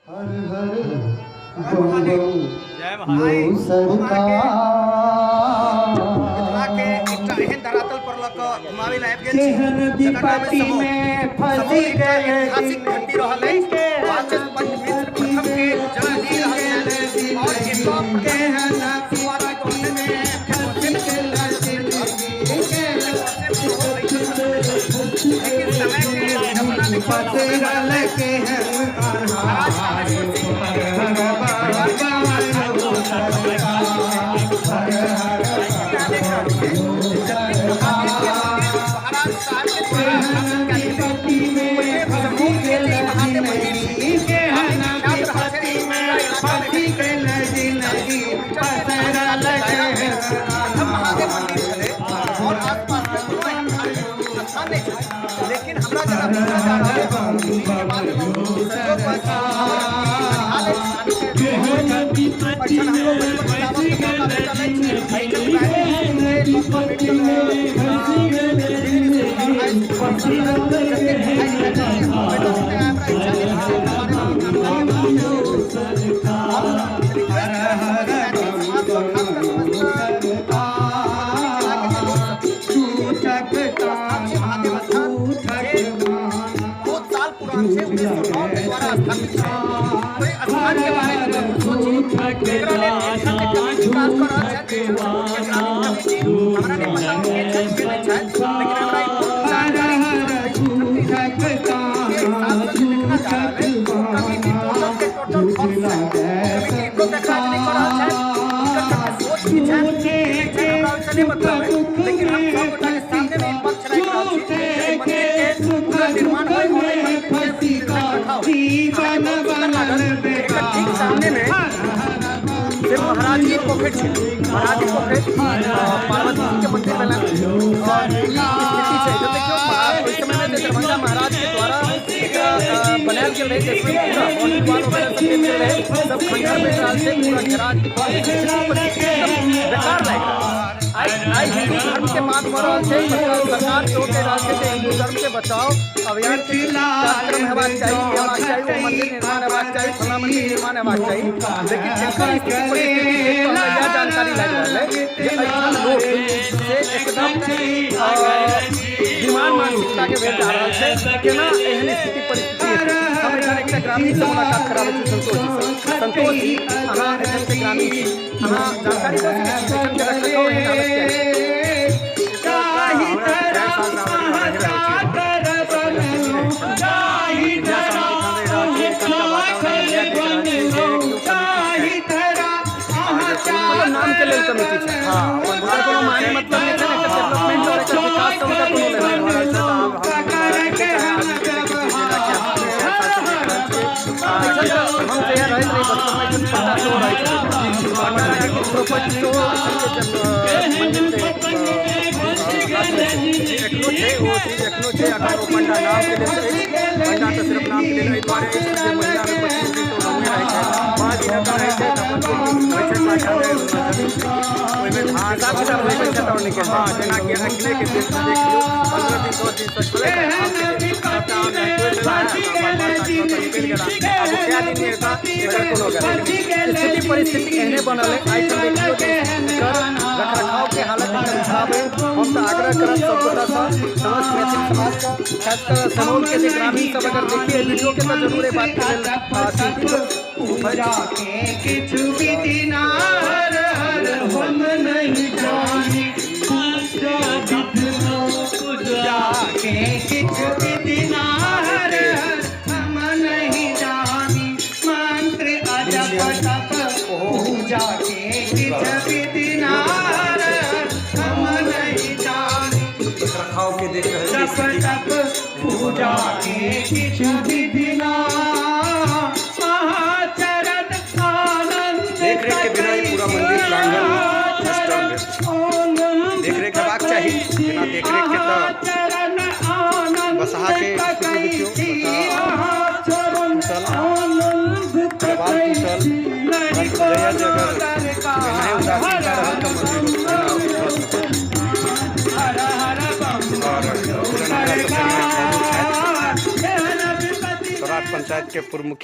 हर हर बम बम जय यो सरकार। मिथिलाके एकटा एहन धरातल पर लऽ कऽ घुमाबै लए आबि गेल छी केहन जकर नाम विपत्ति अछि समौल। में समौल फंसी एकटा गेल ऐतिहासिक घंटी रहल अछि। वाचस्पति मिश्र प्रथम के जन्म जी रहल छनि और एतऽ प्रथम शुरुआती दौर में लेकिन समय के जमाना देखियौ तऽ समय बदललै। महाराज कामेश्वर सिंह परिवार के देख रहल छियै जे जतेक महादेव के मंदिर महाराज साहब के द्वारा स्थापित कयल गेलै, ओहिमे समूह के जे ई महादेव मंदिर छै, काफी विख्यात रहल छै पूरा इलाका मे। करीब करीब 30-40 किलोमीटर के दायरा मे प्रथम महादेव मंदिर छलै और आसपास मे कोनो एहन धार्मिक स्थान नहि छलै। लेकिन हमरा जेना बुझना जा रहल है, हम के बाद संजोगवश हमर ई ननिहाल अछि नानीके गाँव अछि। एहिठाम हमरो बचपन बिताबऽके मौका भेटल अछि। एहिठाम प्राइमरी स्कूलके लऽ कऽ मिडिल, मिडिल स्कूल और हाई स्कूल सब तरह जतेक पढ़ाइ लिखाइ भेल छै, हम एतऽ छी, तेँ हमरा इच्छा भेल जे एकर बारेमे किछु जानकारी हम अहाँके शेयर करी। हम रिक्वेस्ट करब समस्त मैथिल समाजसँ, खास कऽ समस्त मधुबनी जिलाके जे लोकसभ छी, ओ स्थान छै महादेव स्थान, जे बहुत साल पुरान छै, 1909 के द्वारा स्थापित छै। ओहि स्थान के बारे मे जरूर सोची। एकरा लेल एखन जे कमिटी काज कऽ रहल छथि, एहिठाम समूहके ग्रामीण कमिटी, हमरा नहि पता ओ के छथि के नहि छथि, लेकिन हमरा ई पूर्ण जानकारी एहिठामके स्थिति के हिसाबसँ जे देखना जा रहल अइ, ओ कमिटी टोटल के टोटल फॉल्स छथि। ओ कमिटी एको टा काज नहि कऽ रहल छथि। हुनकर सबके सोच की छनि की नहि छनि, हमरा ओहिसँ नहि मतलब अइ, लेकिन हम सब गोटाके सामनेमे ई पक्ष राखि रहल छी जे एहि मन्दिरके पुनर्निर्माण होइ आओर एहि मन्दिरके रखरखाव होइ। अहाँके बहुत सुन्दर लागल जे एकर ठीक सामनेमे से महाराजी पोखरि छै। महाराजी पोखरि, पार्वती जीके मन्दिर भेलनि और ई स्थिति छै। तऽ देखियौ, ओहि समयमे जे दरभंगा महाराजके द्वारा एकरा बनायल गेल रहै, जिसमे पूरा बाउंड्री वाल वगैरह सब देल गेल रहै, सब खंडहर बनि रहल छै। पूरा घेरा स्थिति परिस्थिति एकदम बेकार लागि रहल छै। आइ आइ हिन्दू धर्मके बात भऽ रहल छै, सरकार सेहो कहि रहल छै जे हिन्दू धर्मके बचाओ अभियानके कार्यक्रम हेबाक चाही, ई हेबाक चाही, ओ मन्दिर निर्माण हेबाक चाही, फलाँ मन्दिर निर्माण हेबाक चाही, लेकिन एकर स्थिति परिस्थिति देख कऽ हमरा इएह जानकारी लागि रहल अइ जे एहिठाम लोक से एकदम बीमार मानसिकताके भेल जा रहल छै। केना एहन स्थिति परिस्थिति हेतै? हम एखन एकटा ग्रामीणसँ मुलाकात कराबै छी, संतोष जीसँ। संतोष जी, अहाँ एखनके ग्रामीण छी, अहाँ जानकारी दऽ सकै छी एखनके रखरखाव एहन हालत किया छै? मतलब नामके लेल कमिटी छै, हुनकर कोनो माने मतलब नहि छनि। एकर डेवलपमेंट और एकर विकाससँ हुनका कोनो लेना देना। हम जहिया रहैत रही बचपनमे, एखन पंडा सेहो रहैत छलै। पंडा के प्रॉपर्टी सेहो एखनके मन्दिरके हाथमे छै। एखनो छै, ओ चीज एखनो छै। अखन ओ पंडा नामके लेल अछि। पंडा तऽ सिर्फ नामके लेल एहि दुआरे अछि जे महीनामे 25 दिन तऽ ओ गाँवे रहै छथि, 5 दिन एतऽ रहै छथि, अपन होइ छै पाछामे जमीन छै, ओहिमे धान हिसाब किताब रखै छथि आओर निकलि हँ, जाइ। जेनाकि अखनेके डेटमे देख लियौ, 15 दिन 10 दिनसँ छलै आमके लेल, सबटा आम तोड़ि लेला है, अपन बाल काटि कऽ निकलि गेला। आब ओ कए दिन नहि एता, एकर कोनो गारंटी नहि। स्थिति परिस्थिति एहने बनल अइ। आइठाम देखियौ जे एकर रखरखावके हालत एकदम खराब अइ। हम तऽ आग्रह करब सभगोटासँ, समस्त मैथिल समाजसँ, खास कऽ समौलके जे ग्रामीण सब अगर देखी एहि वीडियोके तऽ जरूर एहि बातके लेल चिन्तित होथि। रखरखावके देख रहल छी स्थिति। देखरेख के बिना ई पूरा मंदिर प्रांगण डिस्टर्ब भेल छै। देखरेख हेबाक चाही। बिना देखरेख के तऽ बसहा के स्थिति देखियौ, बसहा टूटल, देवाल टूटल। हमरा तऽ बुझाइए जे अगर एनाहे उदासीनता रहल तऽ मंदिर एना ध्वस्त भऽ जायत। और एखन हमरा सब संगे मौजूद छथि सौराठ पंचायत के पूर्व मुखिया।